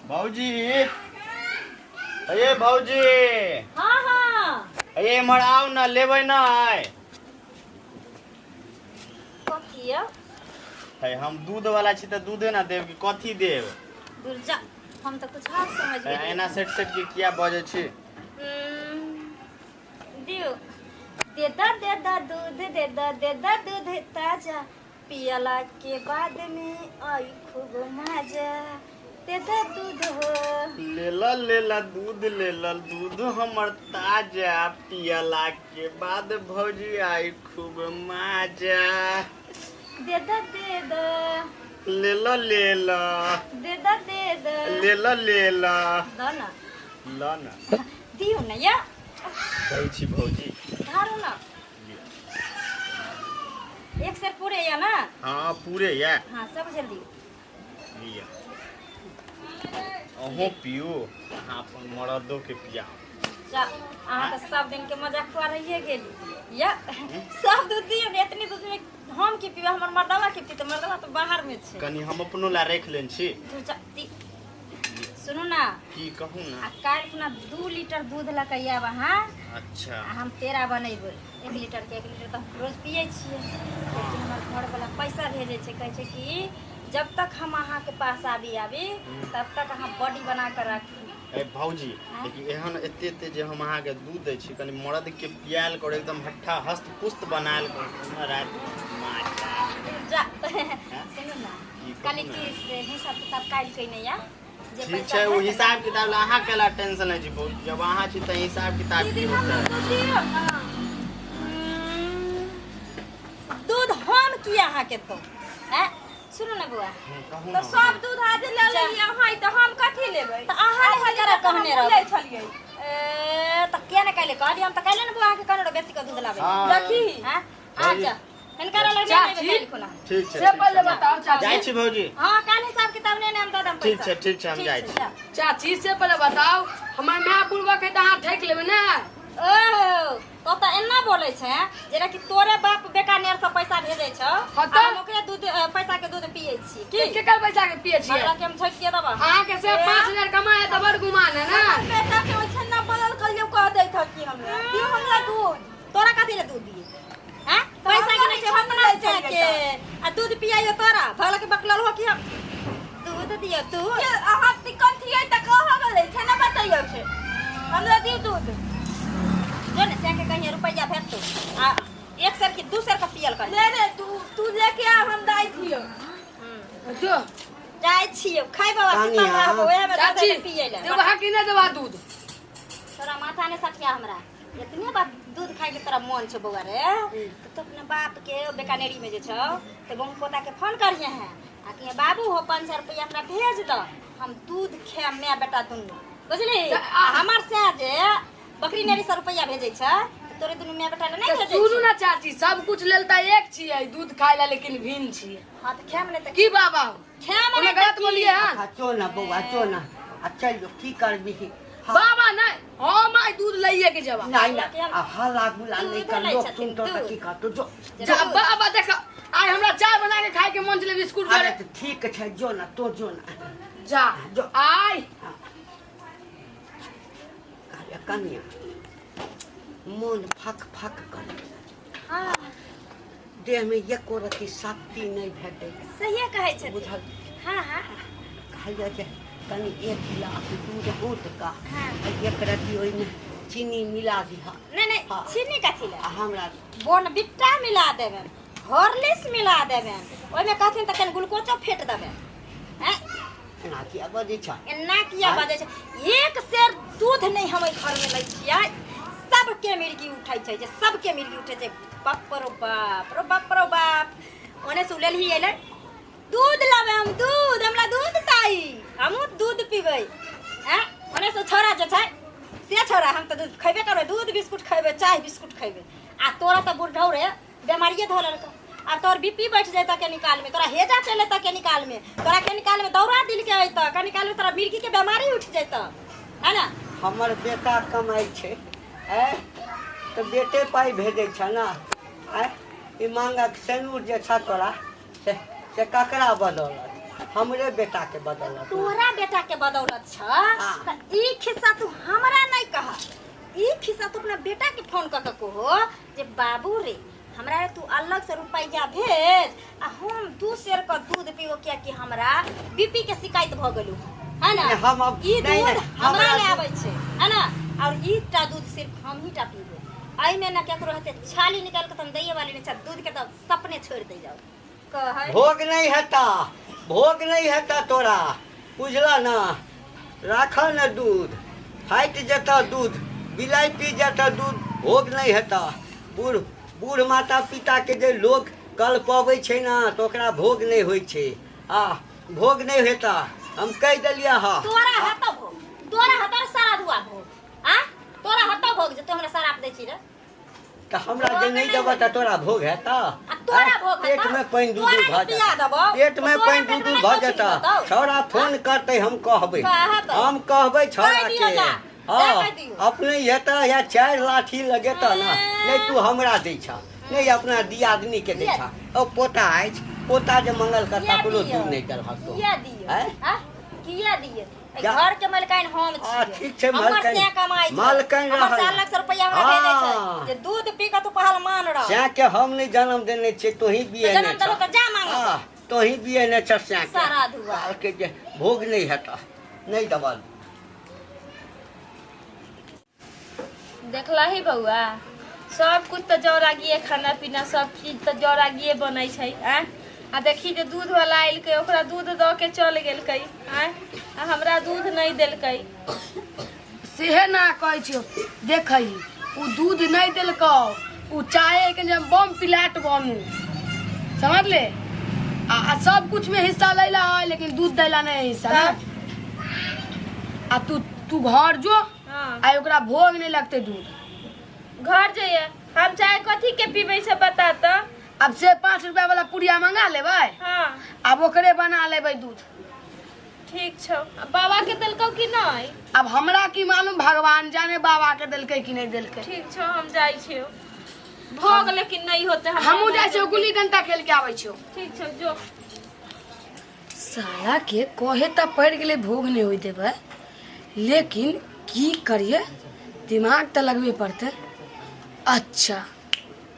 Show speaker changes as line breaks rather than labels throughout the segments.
भौजी, अये भौजी।
हाँ हाँ।
अये इम्हर आउ ने, लेबै नहि?
कथी यौ?
है, हम दूध वाला छी तऽ दूधे ना देब कि कथी देब?
दूर जा, हम तऽ कुछ और समझ
है,
गेलियै।
एना सेट सेट के किया बजै छी?
दियौ, दे द, दे द दूध, दे द, दे द दूध ताजा, पियला के बाद में आई खूब मजा, दे द दूध हो।
लेला लेला दूध, लेला दूध हमर ताजा, पियला के बाद भौजी आई खूब मजा।
दे द, दे द।
लेला लेला।
दे द, दे द।
लेला लेला।
द ना।
ल ना।
दियौ ने या।
दै छी भौजी।
धारू ना। एक सेर पूरे या ना?
हाँ, पूरे या।
हाँ, सब जल्दी।
लिअ, अहूँ पियू, अहाँ अपन मरदो के पियाउ।
जा, अहाँ तऽ सब दिन के मजा खुआ रहिए गेली या। सब दूध दियौ ने, एतनी दूध में हम की पीबै? हमर मर्दवा के पीते, मर्दवा तऽ बाहर में छै।
कनि हम अपनो ला राखि लेने छी।
तू जा, सुनू ना।
की कहू
आ
ना।
काल्हि खुना 2 लीटर दूध लऽ कऽ आयब अहाँ।
अच्छा।
आ हम पेड़ा बनेबै 1 लीटर के। 1 लीटर तऽ हम रोज पियै छियै, लेकिन हमर घरवला पैसा भेजै छै, कहै छै कि जब तक हम अहाँके पास आबी आबी, तब तक अहाँ बॉडी बना कऽ राखू।
ए भौजी।
आँय?
देखी, एहन एते एते जे हम अहाँके दूध दै छी, कनि मरद के पियाल कर, एकदम हट्ठा हस्त पुस्त बनायल कर हमरा राति माजा।
जा, सुनू ना।
की कहू
कहली
ने?
कि से हिसाब किताब काल्हि कयने या जे
ठीक
पैसा
छै, ओ
भेटत।
हिसाब किताब ला अहाँ केला टेंशन नहि छै भौजी, जब अहाँ छी तऽ हिसाब किताब
दीदी,
की
हमरा
होतै?
दूध दियौ ना।
दूध हम किया अहाँके दौ? आँय, सुनू ने बौआ।
कहू
तऽ
ना।
सब दूध आज ले लेलियै अहाँ, तऽ हम कथी लेबै?
तऽ अहाँ ने
खाली
ककरा
तऽ हम
कहने
भूलै
रहबै?
छलियै।
ए, तऽ किया ने काल्हि कहलियै? हम तऽ काल्हि ने बौआ अहाँके कहने रहौ बेसी के दूध लाबै।
हाँ।
रखी।
आँय,
भौजी।
अच्छा, हिनका लग नहि
चाची।
काल्हि खुना।
ठीक छै।
से
ठीक
पहिले
छै।
बताउ चाची।
जाइ छी भौजी।
हाँ, काल्हि हिसाब किताब ने हम दऽ देब
ठीक
पैसा।
छै, ठीक छै, हम जाइ छी।
जा।
चाची, से पहिले बताउ, हमर माय बुढ़बा के तऽ अहाँ ठकि लेबै ने?
ओहो, तो तऽ एना बोलै छै जेना कि तोरे बाप बेकानेर से पैसा भेजै छौ।
हाँ
आ
तऽ?
हम ओकरे दूध पैसा के दूध पियै छी
की
की?
केकर पैसा के पिए छियै?
हमरा के हम ठकि के देबा?
अहाँ के से 5000 कमाए है तऽ बड़ गुमान है ने?
बेटा के ओइ छन्ना बोलल कहियो कह दैत हँ कि हमरा दियौ, हमरा दूध।
तोरा कथी ले दूध दिए? हैं, पैसा के नहीं छै अपना से के आ दूध पियाइयो तोरा? भगला के बकलल हो कि हम दूध दियो तू?
के अहाँ तिकन थियै तऽ कह गेलै छै ने, बतैयौ छै, हमरा दियौ दूध।
जो ने, से के कहिए रुपैया भेटतो आ 1 सेर की 2 सेर का पियल कर।
ले रे, तू तू लेके आ, हम दाइ थियौ।
जो।
जाइ छियौ, खाइ बाबा, सुतल
कनिया।
रहबो, ओएह में
चाची,
दूध पियै ले।
देबा कि नहि देबा दूध?
तोरा माथा ने सठिया, हमरा इतने बात दूध खाए के तोरा मन छौ बौआ रे, तो तू अपना बाप के बेकानेरी में जे छौ तऽ बहु पोता के फोन करिहे हैं आ कहिए, बाबू हो, 500 रुपया हमरा भेज दऽ, हम दूध खायब माय बेटा दुनू, बुझली? आ हमर से जे बकरी नेरी से रुपया भेजै छै तऽ तोरे दुनू माय बेटा ले नहि
तऽ
भेजै
सुनू
छै।
ने चाची, सब कुछ लेल तऽ एक छियै, दूध खाय ला लेकिन भिन्न छियै।
हाँ, तऽ खायब नहि तऽ
की बाबा?
खायब
कोनो
नहि तऽ
गलत
की?
बोलिए हन?
अच्छा, चो ना बौआ, चो ना, आ चल जो, की करबी? हाँ।
बाबा, नहीं, हम आइ दूध लइए के जबा।
नहीं ना, आ हल्ला गुल्ला नहीं
दूध
कर,
लै
लोग
छथिन,
सुनतो तऽ
दूध।
की कहतो? जो।
जा बाबा, देख, आइ हमरा चाय बना के खाय के मन छलै, बिस्कुट
अरे
करे।
तऽ ठीक छै, जो ना, तो जो ना।
जा।
जो।
आइ
अरे कनिया, मोन फक फक करे।
हाँ।
देहमे एको रत्ती शक्ति नहि भेटै।
सहिए कहै छथिन।
बुझल?
हाँ हाँ।
कहलियै जे कनि एक गिलास दूध औंट कऽ
हाँ।
आ एक रत्ती ओहिमे चीनी मिला दिहऽ।
नहीं नहीं।
हाँ।
चीनी कथी ले?
आ हमरा
बोनविटा मिला देबनि, हॉर्लिक्स मिला देबनि ओहिमे, कहथिन तऽ कनि ग्लूकोजो फेट देबनि, हैं?
एना किया बजै छ?
एना किया
आँय?
बजै छै? एक सेर दूध नहि हम एहि घरमे लै छियै, सबके मिर्गी उठै छै, जे सबके मिर्गी उठै छै। बाप रो बाप रो बाप रो बाप, ओने से उलेलही अयलै, दूध लाबै हम दूध, हमरा दूध ताही, हमहूँ दूध पीबै। हैं, ओने से छोरा जे छै से छोरा, हम तऽ दूध खयबे करबै, दूध बिस्कुट खयबै, चाय बिस्कुट खयबै। आ तोरा तऽ बुढ़ौ रे बेमारिए धऽ लेलकौ, आ तोर बीपी बैठ जैतऽ के निकाल में, तोरा हेजा चलि एतऽ के निकाल में, तोरा के निकाल में दौरा दिल के अयतऽ के निकाल में, तोरा मिर्गी के बेमारी उठि जैतऽ, है ना?
हमर बेटा कमाइ छै, आँय, तऽ बेटे पाइ भेजै छ ने? आँय, ई माँगक सेनूर जे छ तोरा, से से ककरा बदौलत? हमरे बेटा के बदौलत।
तोरा बेटा के बदौलत छ त ई खिस्सा तू हमरा नहीं कह, ई खिस्सा तू अपना बेटा के फोन क के कहो जे बाबू रे हमरा तू अलग से रुपैया भेज आ हम 2 सेर का दूध पीबो, किया कि हमरा बीपी के शिकायत भ गेलू है ना।
हम अब
ई दूध हमरा ले आबै छै है ना, और ई टा दूध सिर्फ हम ही टा पीबो, एहि में ना केकरो हेतै छाली निकाल के त हम दैये वाली नहीं छ, दूध के त सपने छोड़ दे जाओ। कहै
भोग नहीं हेता, भोग नहीं हेता तोरा, बुझला ना। राख न दूध, फाटि जेता दूध, बिलाई पी जेता दूध, भोग नहीं हेता। बूढ़ बूढ़ माता पिता के जे लोग कल पबै छै ना तो ओकरा भोग नहीं होइ छै, आ भोग नहीं हेता। हम कहि देलियै हँ।
तोरा हेतौ भोग, तोरा हेतौ सारा दुआ भोग, आ तोरा हेतौ भोग जे तू हमरा शराब दै छी रे।
त हमरा जे नहीं देबऽ त तोरा भोग हेता,
तोरा भोग
पेट में पानि दूध भऽ जेता, पेट में पानि दूध भऽ जेता। छौड़ा फोन करतै हम कहबै, हम कहबै छौड़ा के। हाँ अपने हेता या 4 लाठी लगेता ना, नहीं तू हमरा दै छा, नहीं अपना दियादनी के दै छा। ओ पोता अछि, पोता जे मंगल करता कोनो दूध नहीं देलहक तो
किया दिए? घर के मालकाइन हम छी।
ठीक छै, मालकाइन मालकाइन
हमर 4 लाख रुपया हमरा भेजै छै जे दूध पी के तू पहलवान रह।
सैं के हम नहीं जन्म देने छियै, तोही बियने
जन्म देलहो त जा मांग।
हां तोही बियने छ सैं के
सारा धुआ
के जे भोग नहीं हेता, नहीं दबल।
देखला ही बउआ सब कुछ तो जौरागिए, खाना पीना सब चीज तो जौरागिए बनै छै। आँ आ देखी जे दूध वाला आयल ओकरा दूध दऽ के चल गेलकै, आँ आ हमरा दूध नहीं देलकै।
सेहे ना कहै छियौ, देखै उ दूध नहीं देलकौ, उ चाहे के जे बम पिलाट बनू, समझ ले। आ सब कुछ में हिस्सा लैला है लेकिन दूध दैला नहीं हिस्सा ना। आ तू तू घर जो, आ ओकरा भोग नहीं लगते दूध।
घर जाइए हम चाय कथी के पीबै से बता त।
अब से 5 रुपया वाला पुड़िया मंगा लेबै।
हाँ।
अब ओकरे बना लेबै दूध।
ठीक छौ। बाबा के देलकौ कि नहीं?
अब हमरा की मालूम, भगवान जाने बाबा के देलकै कि नहीं देलकै।
ठीक छौ हम जाइ छियौ, भोग लेकिन नहीं होते।
हमहूँ जाइ छियौ, गुल्ली डंटा खेल के आबै छियौ।
ठीक छौ जो।
साला के कहे त पड़ि गेलै भोग नहीं होइ देबै, लेकिन की करिए, दिमाग त लगबे पड़तै। अच्छा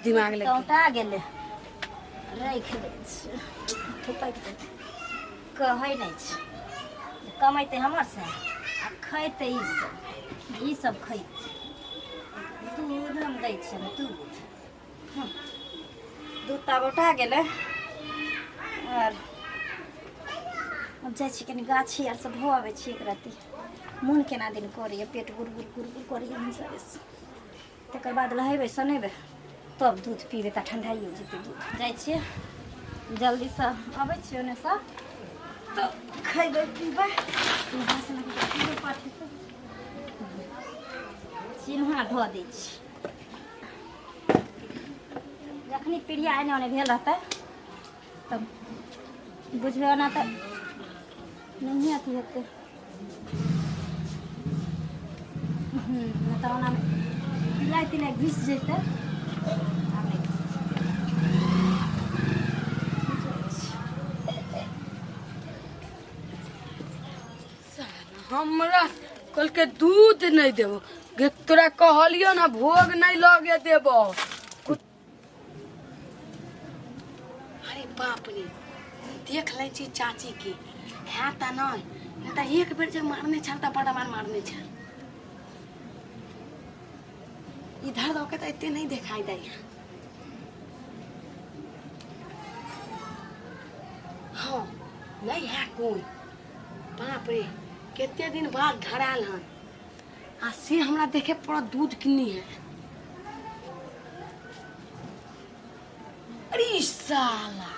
दिमाग लग
टोटा गेलै, राखि दै छियै, थुपकि देतै। कहै नहि छै, कमैतै हमर से आ खैतै ई सब, ई सब खैतै। दूध हम दै छियै दूध, दूध तऽ आब उठा गेलै। आर अब जाइ छी कनि गाछी आर सब धो आबै छी एक रत्ती, मोन केना दिन करैए, पेट गुड़गुड़ गुड़गुड़ करैए भिनसरेसँ। तकर बाद नहेबै सोनेबै तब दूध पीबै तऽ ठंडाइयो जेतै दूध। जाइ छियै जल्दीसँ अबै छियै ओन्नेसँ तऽ खैबै पीबै। चिन्हा धऽ दै छी, जखनी पीढ़िया एने ओने भेल रहतै तब बुझबै, ओना तऽ नहिए अथी हेतै। नहि तऽ ओना तिलाइ तिलाइ घुसि जेतै।
हमरा कहलकै दूध नहीं देबो, गे तोरा कहलियो ना भोग नहीं लगे देबो। अरे बाप रे, देख लै छी चाची के, है त नहीं, नहीं त एक बेर जे मारने छल त बड़ मार मारने छल। इधर दो के त एते नहीं देखाई दै। हाँ नहीं है कोई। बाप रे कितने दिन बाद धराल हन, आ से हमरा देखे पड़त दूध किन्नी है। अरे साला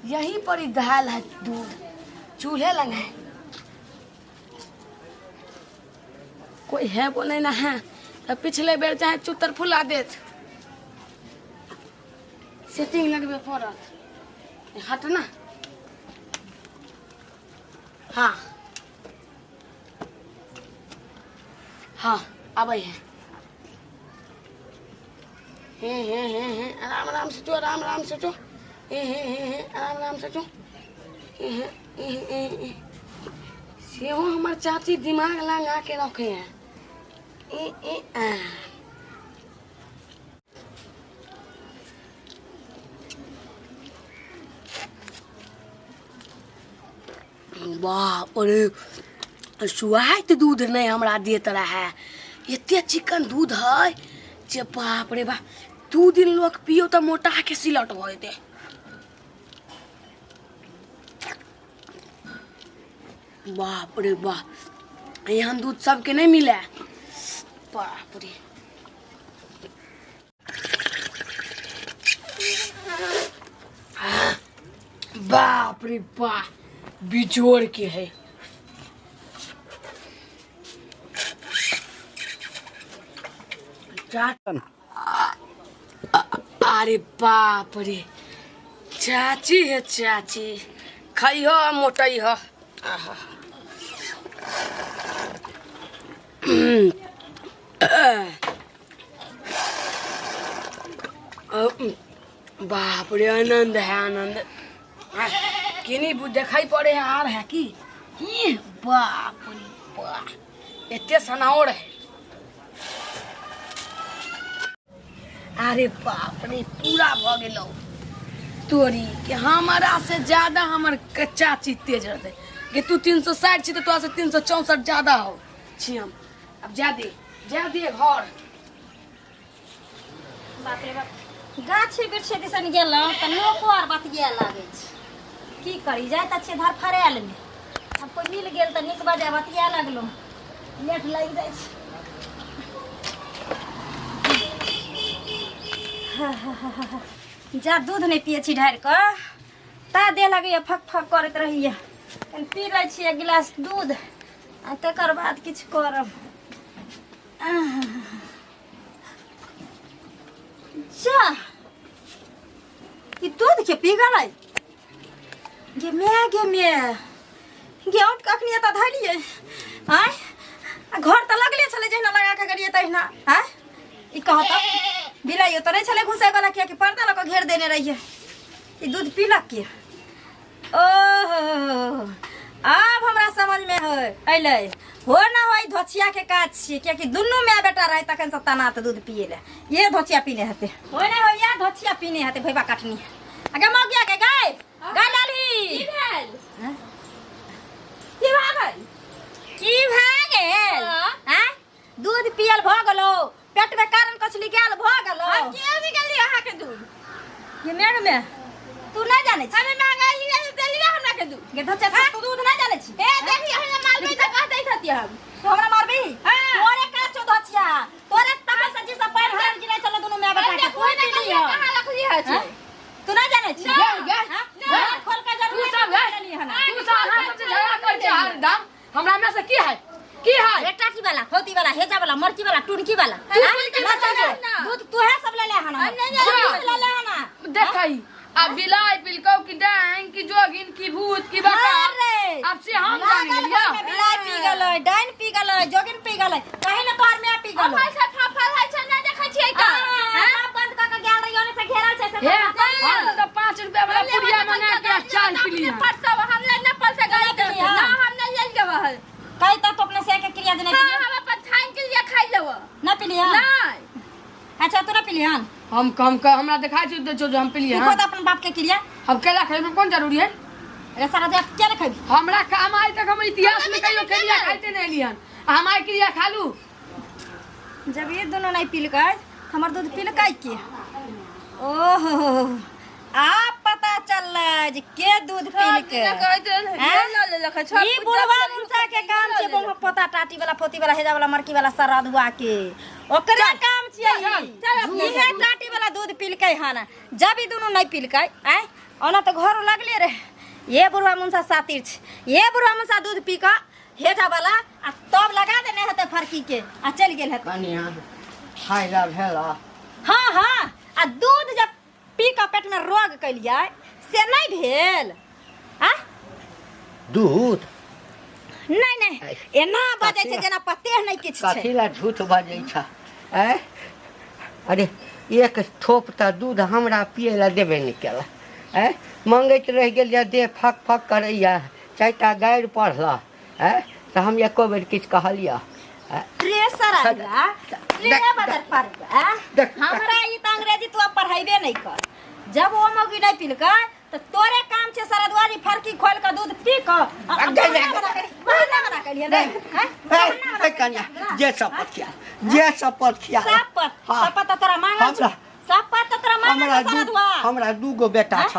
यहीं पर ही दाल है दूध, चूल्हे लग है, कोई है वो नहीं ना है। तो पिछले बेर चाहे चुतर फुला देत, सेटिंग लगबे पड़त। हट ना। हाँ हाँ आबै है। हे हे हे हे आराम आराम से चो, आराम आराम से चो। हे हे हे हे आराम आराम से चो। सेहो हमर चाची दिमाग लगा के रखे हैं। ए ए आ बाप रे, सुआइत दूध नहीं हमरा देत रहे, एते चिकन दूध है जे बाप रे बाप, 2 दिन लोग पियो तो मोटा के सिलट भऽ जेतै। बाप रे बाप, एहन दूध सबके नहीं मिले। बाप रे, बाप रे बाप, बिजोड़ के है। अरे बाप रे, चाची है चाची, खाई हो मोटाई हो। आहा। बाप रे, आनंद है आनंद। किनी देखाई पड़े है आर है की। ई बाप रे बाप, एते सनाओड़ है। अरे बाप रे, पूरा भ गेलौ तोरी के। हमारा से ज्यादा हमर चाची तेज रहते कि तू 360 छी तो तोरा से 364 ज्यादा हो छी हम। अब जा दे, जा दे घर।
बाप रे बाप, गाछी वृक्ष दिसन गेलहुँ तऽ लोको आर बतिया लागै छै। की करी, जाय तऽ छियै धर फड़ायल मे, आब कोइ मिल गेल तऽ नीक बजाय बतिया लागलहुँ, लेट लागि जाइ छै। जा दूध नहि पियै छी ढारि कऽ, ता देह लगैया फक फक करैत रहैया। कनि पी लै छी एक गिलास दूध आ तकर बाद किछु करब। जा ई दूध के पी गेलै गे my, गे my, गे औट कखनी एतऽ धलियै आँय? आ घर तऽ लगले छलै, जहिना लगा कऽ गेलियै तहिना। आँय, ई कहत बिलाइयो तऽ नहि छलै घुसै वाला, कियाकि पर्दा लऽ कऽ घेर देने रहियै। ई दूध पीलक के? ओहो, आब हमरा समझ में है अयलै। हो ना हो, ई धोचिया के काज छियै, कियाकि दुनू माय बेटा रहै तखन से तनात दूध पिए ले। ये धोचिया पीने हेतै, हो नहीं हो, या धोचिया पीने हेतै। भैबा काटनी अगे मौगिया के गाय गाय लाली।
की भेल?
हँ?
की भऽ गेल?
की भए गेल?
हाँ।
आँय, दूध पियल भऽ गेलौ, पेट में कारण कछली गेल भऽ गेलौ।
हम किया निकालली अहाँके दूध?
ये मेघ में तू नहीं जाने छी।
हमे मांगली नहीं, देली ना हमरा के दूध।
गे धोचिया, तू दूध नहीं जाने छी।
ए देखी, हमरा मारबै तऽ कह दैत हती हम।
तू हमरा मारबी?
हाँ।
तोरे काज छौ धोचिया, तोरे तखन से जी सब पैर हर गिरै छलो दुनू माय बेटा के, तू पीली हो।
कहाँ रखली है
हाँ? तू नहीं जाने छी?
गे, गे,
हाँ?
गे।
खोल के जरूर
तू सब गे,
लेली हन।
तू सब अहाँ सब जे झगड़ा करै छै हरदम, हमरा में से की है, की है?
टाटी वाला, खोती वाला, हेजा वाला, मरकी वाला, टुनकी वाला।
तू
हाँ?
बोल के
ना
बता
चल,
ना।
दूध तू है सब ले ले हन।
नहीं,
दूध
नहीं।
ले ले हन।
देखई अब बिलाई पिलकौ की डांग की जोगिन की भूत की बका,
अरे
अब से हम
लागल
जान
घर में बिलाई पी गेलै, डाइन पी गेलै, जोगिन पी गेलै, कहीं ना तोहर माय पी गेलै।
पैसा फाफल है छै, नहीं देखै छियै
आ,
का?
सब बंद कऽ के गेल रहियो ने से घेरल छै से।
हे,
सब
हम तो 5 रुपया वाला पुड़िया बना के चाय पी
अपने परसब हम ले ना परसे गाड़ी
नहीं
देते ना, हम नहीं ले लेब है।
कहि तऽ तू अपने से के क्रिया जे नहीं
हां,
पीलियै।
हम अपन छानि के लिए खाइ लेब।
ना पीलियै?
नहीं।
अच्छा, तू ना पीलियै हन?
हम कम का हमरा देखा छी दे जो हम पीलिए।
तू
हां,
खुद अपन बाप के क्रिया।
हम केला खाइ में कौन जरूरी है?
अरे सारा देख क्या ने खेबी?
हमरा काम आइ तक हम इतिहास में कहियो क्रिया खाइते नहीं एलियन, आ हम आइ क्रिया खालू।
जब ये दोनों नहीं पीलकै, हमर दूध पीलकै के? ओहो, आब पता चललै जे के दूध पीलकै। हैं? ई बुढ़वा मुनसा के काम छै, बम पोता टाटी वाला, फोती वाला, हेजा वाला, मरकी वाला, सरदुआ के ओकरे काम छियै। ई इहे टाटी वाला दूध पीलकै हन। जब ई दुनू नहीं पीलकै, आँय, ओना तऽ घर लगले रहे। ये बुढ़वा मुनसा सातिर छै, ये बुढ़वा मुनसा दूध पी कऽ हेजा वाला आ तब लगा देने हेतै फरकी के आ चलि गेल हेतै।
कनिया, फायदा भेला?
हाँ हाँ, आ दूध जब पी कऽ पेट में रोग केलियै से नहीं भेल? आ
दूध
नहीं नहीं, एना बजै छै जेना पते नहि किछु छै।
कथी ला झूठ बजै छ? आँय, अरे एक ठोप तऽ दूध हमरा पियै ला देबे नहि केला। आँय मङ्गैत रहि गेल जे देह फक फक करैए, 4टा गारि पढ़लह। आँय तऽ हम एको बेर किछु कहलियह?
प्रेशर आ गया रे बदर पर। हमरा ई त अंग्रेजी तू अब पढ़ाइबे नहीं कर। जब वो मौगी नहीं पिलकै त तोरे काम छे सारा दुआरी फरकी खोल के दूध पी के बहाना बना के लिए नहीं हैं? बहाना बना के
कन्या
लिए।
जे शपथ खिया, जे शपथ खिया।
शपथ
हाँ।
शपथ त तोरा मांगल छौ। शपथ त तोरा मांगल
हमरा
छौ सारा
दू
दुआ।
हमरा 2 गो बेटा छ।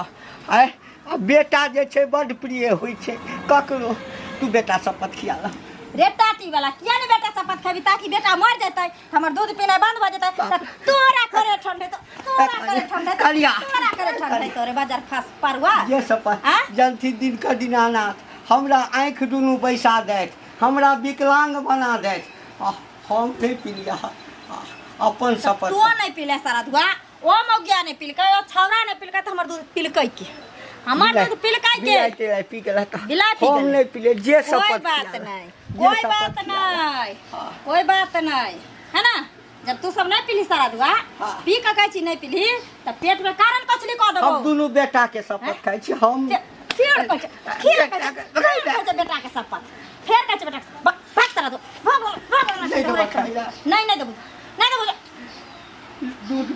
आँय आ बेटा जे छै बड्ड प्रिय होइ छै ककरो। तू बेटा शपथ खिया ल।
रे टाटी वाला, किया ने बेटा शपथ खेबी? ताकि बेटा मर जेतै त हमर दूध पीनाइ बंद भ जेतै त तोरा करे ठंडे तो तोरा करे ठंडे तो
कलिया।
तोरा करे ठंडे तोरे बाजार फस परुआ।
जे शपथ
आँय?
जनथी दिन के दीनानाथ हमरा आँखि दुनू बैसा देत, हमरा विकलांग बना देत, आ हम नहि पिलिया अपन शपथ।
तो नहीं पीले सारा धुआ, ओ मौगिया नहीं पिलकै, ओ छौरा नहीं पिलकै त हमर दूध पिलकै के? हमर दूध पिलकै के?
बिलाइ तिलाइ पी गेला तऽ
बिलाइ पी
हम
गेलै।
नहि पिलियै जे
कोई
शपथ
बात
खिया।
नहीं,
जे
कोई
शपथ
बात
खिया।
नहीं, कोई बात नहीं है ना। जब तू सब नहीं पीली सारा धुआ पी के कहै छी नहीं पीली त पेट में कारण कचली कऽ देबौ।
हम दुनू बेटा के शपथ खाइ छी हम।
फेर कहै छै, फेर कहै छै, फेर कहै छै बेटा के शपथ, फेर कहै छै बेटा के शपथ। भाग सारा धुआ, भाग भाग भाग।
नहि देबौ खाइ ला।
नहीं, नहीं देबौ, नहीं देबौ।
दूध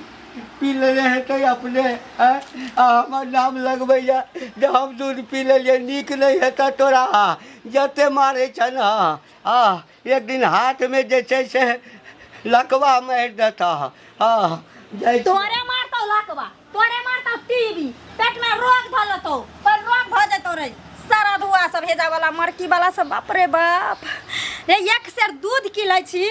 पी लेने हेतै अपने आँय? आ हमर नाम लगबैया जे हम दूध पी लेलियै। नीक नहि हेतै तोरा, जते मारै छ ने। आ एक दिन हाथमे जे छै से लकवा मारि देतह। हँ, जाइ छी।
तोरे मारतौ लकवा, तोरे मारतौ टीबी, पेट में रोग धऽ लेतौ पर रोग भऽ जेतौ रे सारा धुआ सब हेजा वाला मरकी वाला सब। बाप रे बाप रे, एक सेर दूध की लै छी,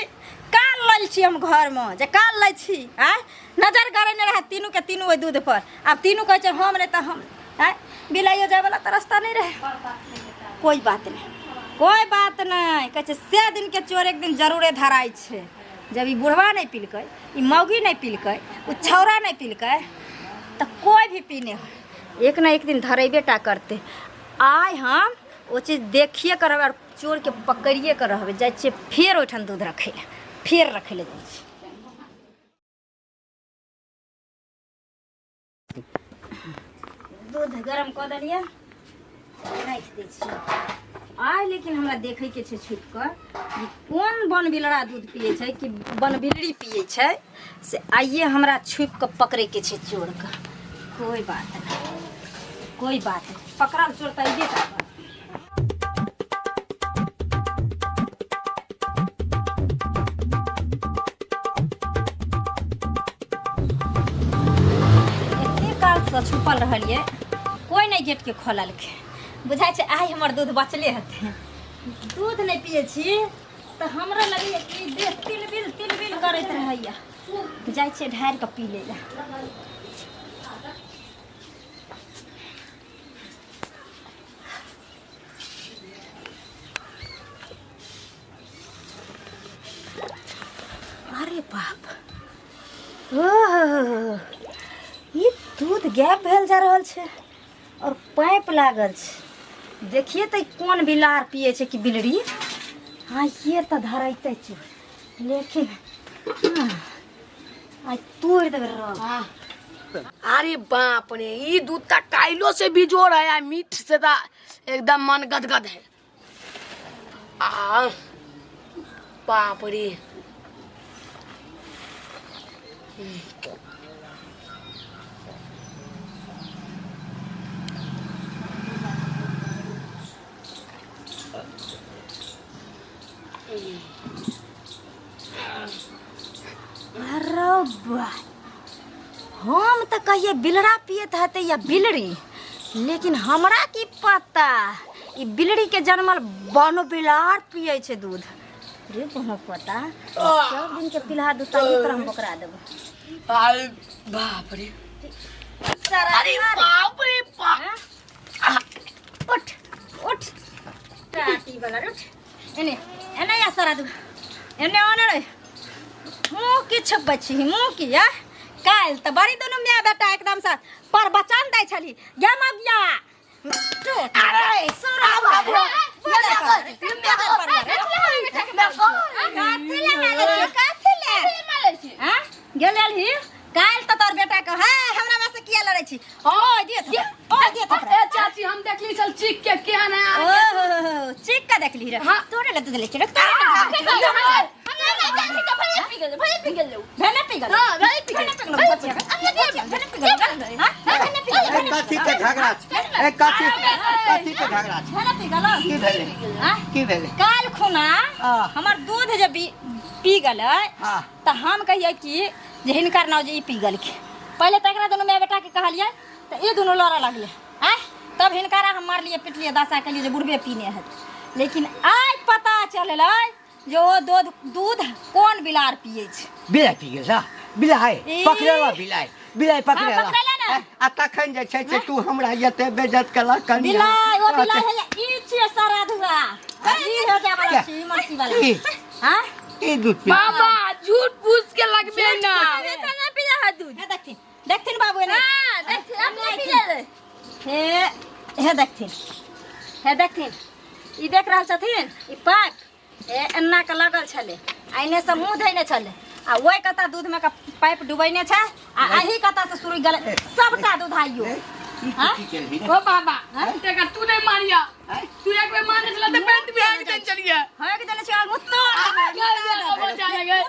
काल लै छी हम घर में जे काल लै छी। आँय, नजर गड़ेने रहै तीनू के तीनू ओहि दूध पर। आब तीनू कहै छै हम नहि तऽ हम। आँय, बिलाइयो जाय वाला तऽ रास्ता नहि रहै। कोई बात नहीं, कोई बात नहीं। कहै छै से दिन के चोर एक दिन जरूरे धराइ छै। जब ई बुढ़वा नहि पिलकै, ई मौगी नहि पिलकै, ओ छौड़ा नहि पिलकै तऽ कोई भी पीने हो एक न एक दिन धरेबे टा करतै। आइ हम ओ चीज देखिए कर रहबै और चोरके पकड़िए कर रहबै। जाइ छियै फेर ओहिठाम दूध रखै लए, फेर रखै लए जाइ छियै। दूध गरम कऽ देलियै, राखि दै छियै आइ। लेकिन हमरा देखैके छै छुपि कऽ जे कोन बन बिलड़ा दूध पियै छै कि बन बिलड़ी पियै छै, से आइए हमरा छुपि कऽ पकड़ैके छै चोरके। कोई बात नहीं, कोई बात नहीं, पकड़ल चोर तऽ अइबे टा करत। एते कालसँ छुपल रहलियै, कोइ नहि गेटके खोललकै। बुझाइ छै आइ हमर दूध बचले हेतै। दूध नहि पियै छी तऽ हमरा लगैए कि देह तिलबिल तिलबिल करैत रहैए। जाइ छियै ढारि कऽ पी लै लए। अरे बाप, ओह, ई दूध गैप भेल जा रहल छै और पाइप लागल छै। देखिए तऽ ई कोन बिलार पियै छै कि बिलड़ी। हाँ, ये तऽ धरैते चोर, लेकिन हाँ, आइ तोड़ि देबै रग।
अरे बाप रे, ई दूध त काइलो से भी जोर है आ मीठ से त एकदम मन गदगद है। आ बाप रे।
अरे बा, हम तऽ कहिए बिलड़ा पियत हेतै या बिलड़ी, लेकिन हमरा की पता ई बिलड़ी के जनमल बनो बिलार पियै छै दूध। रे बनो पता, सब दिन के पिलहा दूध तऽ तरह हम बोकरा देबो।
अरे बाप रे।
सारा
अरे बाप रे बाप।
उठ उठ टाटी वाला, उठ एने एने या सारा दूध एने ओने रे। मुँह की छुपबै छी मुँह की? या काल्हि तऽ बड़ी दुनू माय बेटा एकदम से पर बचन दै छली गे मगिया।
अरे
सारा कथी ले मारै छी? कथी ले हाँ गेल ही काल्हि तऽ तोर बेटा के है हमरा में से किया लड़ै छी? ओ दियौ देखली रे।
हाँ।
तोरे ला दूध ले छियै रे, तोरे ला दूध ले छियै। भेले पी गेल।
हाँ, भेले पी गेल।
भेले पी गेल, बचिया के। बचिया, भेले पी गेल। हाँ, भेले पी गेल।
ए कथी के झगड़ा छै? ए कथी कथी के झगड़ा छै?
भेले पी गेल।
की भेलै?
हाँ?
की भेलै?
काल्हि खुना
हाँ।
हमर दूध जे पी गेलै
हाँ।
तऽ हम कहियै कि जे हिनकर नाव जे ई पी गेलखिन। पहिले तऽ एकरा दुनू माय बेटाके कहलियै तऽ ई दुनू लड़ऽ लगलै आँय। तब हिनकरा हम मारलियै पिटलियै दशा केलियै जे बुढ़बे पीने हेतै। लेकिन आइ पता चललै जे ओ दूध दूध कोन बिलार पियै छै।
बिलाइ पी गेल सा? बिलाइ
ई।
पकड़ेला बिलाइ बिलाइ पकड़ेला।
हाँ, पकड़ेला ने।
आ तखन जे छै से तू हमरा एते बेइज्जत केलक कनिया।
बिलाइ ओ बिलाइ है ई छियै सारा धुआ ई हो जाय वाला छी मरसी वाला।
ई।
हाँ?
ई दूध पी।
बाबा झूठ पूछ के लगबे ना।
हे देखथिन देखथिन बाबू एने। हे हे देखथिन हे देखथिन ई देख रहल छथिन ई पाइप हे एन्ना के लगल छलै आ एने से मुँह धैने छलै आ ओहि कता दूध में के पाइप डुबैने छै आ एही कता से शुरू गेलै सबटा दूध आइयो।
ई
हाँ?
की केलही रे?
ओ बाबा देखा तू नहीं मारिया, तू एक बेर मारने चला तो पैंट भी आगे चल चलिए।
होय के देने छै मुत्तो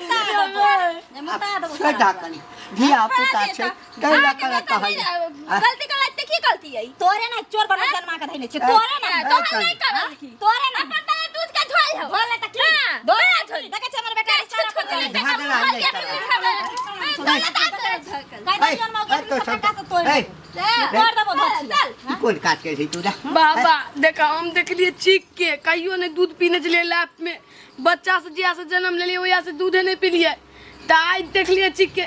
मुत्ता देबो।
छोड़ि दह कनि धिया पुता छै तै लऽ कऽ कहल।
गलती करल ते की गलती है?
तोरे ना चोर बना जन्मा के धैने छै तोरे ना।
तो हम नहीं करल की
तोरे ना
अपन तने दूध के धोल हो।
धोल त की धोल देखै छै हमर बेटा इशारा पर चलै छै।
झगड़ा नहि करब।
काहे जन्म
ए, तो सब-
से तोड़
ए,
तोड़ देबो धोती।
ई कोन काज करै छी तू रे?
बाबा देखा हम देखलिए चीख के कहियो नहीं दूध पीने चलिए लाइफ में, बच्चा से जिया से जन्म लेलिए वही से दूधे नहीं पीलिए, त आइ देखलिए चीख के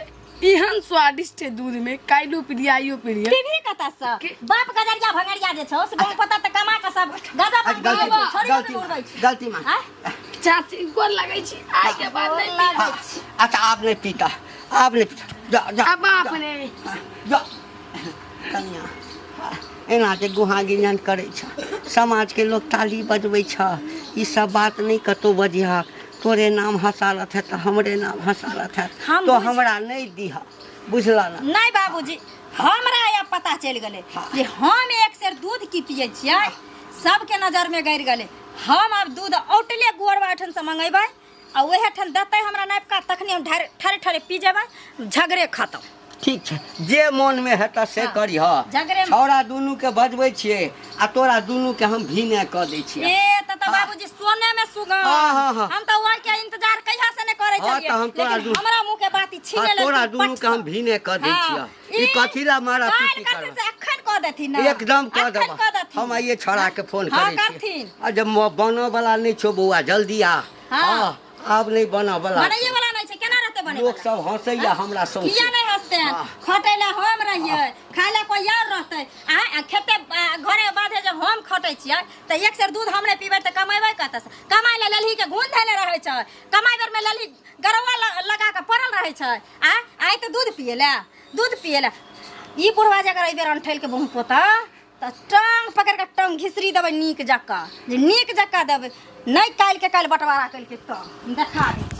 एहन स्वादिष्ट है दूध में, काल्हिो पीलिए आइयो पीलिए।
पीबही कतऽ से? बाप गजरिया भंगरिया जे छौ से बहुत पता तऽ कमा के सब गजब
अच्छा, गलती
छोड़ी
गलती
उड़बै छै।
गलती मान।
आँय?
चाची गोर लगै छी आइ के बाद नहीं पीब।
हाँ, अच्छा आब नहीं पीता आब नहीं पीता जा जा।
अब बाप रे।
जा कनिया एना जे गुहा गिंजन करै छ समाजके लोक ताली बजबै छ ई सब बात नहि कतहु बजिह। तोरे नाम हँसारत है तऽ हमरे नाम हँसारत है
हम
तो
बुझ-
हमरा नहि दिह बुझला ना।
नहीं बाबूजी हमरा आब पता चलि गेलै जे हम एक सेर दूध की पियै छियै सबके नजर में गड़ि गेलै। हम आब दूध औटले गोरबा ओहिठाम से मंगेबै आ ओहे ठाम देतै हमरा नापिका तखनी हम ढारे ठरे ठरे पी जेबै झगड़े खत्म।
ठीक छै जे मन में हेतऽ से करिह।
झगड़े-
छौड़ा दुनू के बजबै छियै आ तोरा दुनू के हम भीने कऽ दै छियै।
ए त त बाबूजी सोने में सुगंध।
हाँ, हाँ, हाँ।
हम त ओहि के इंतजार कहिया से नहीं करै
हाँ,
छलियै
तऽ हम तोरा
लेकिन
दू-
हमरा मुंह के बात ई छीन
हाँ,
लेलकै
तोरा
पट
दुनू के हम
से।
भीने कऽ दै
हाँ,
छियै। ई कथी ला मारा
काल्हि
पीटी
करथिन
करबै?
से अखन कऽ देथिन ना।
एकदम कऽ
अखन
देबऽ।
कऽ देथिन।
हम आइए छौड़ा के फोन
हाँ,
करै छियै।
करथिन।
आ जब बनऽ वाला नहि छौ बौआ जल्दी आ।
हाँ।
हाँ, आब नहि बनऽ वाला
बनैये वाला नहि छै केना रहतै बनै
लोक सब हँसैया हमरा सौंसे।
किया नहीं हंसते हैं?
हाँ।
खटै ला हम रहियै खाय ला कोई और रहतै आ खेते घरे बाधे जब हम खटै छियै तऽ एक सेर दूध हम नहि पीबै तऽ कमेबै कतऽ से? कमाइ ला ललही के घून धैले रहै छै कमाइ बेर में ललही गरौआ लगा के पड़ल रहै छै आ आइ तऽ दूध पियै ला दूध पियै ला। ई बुढ़वा जे अगर एहि बेर अनठैल के बहुत पोता तऽ टांग पकड़ि के टांग घिसरी देबै नीक जकाँ जे नीक जकाँ देबै नहीं काल्हि के काल्हि बँटवारा केलकै तऽ देखा देबै।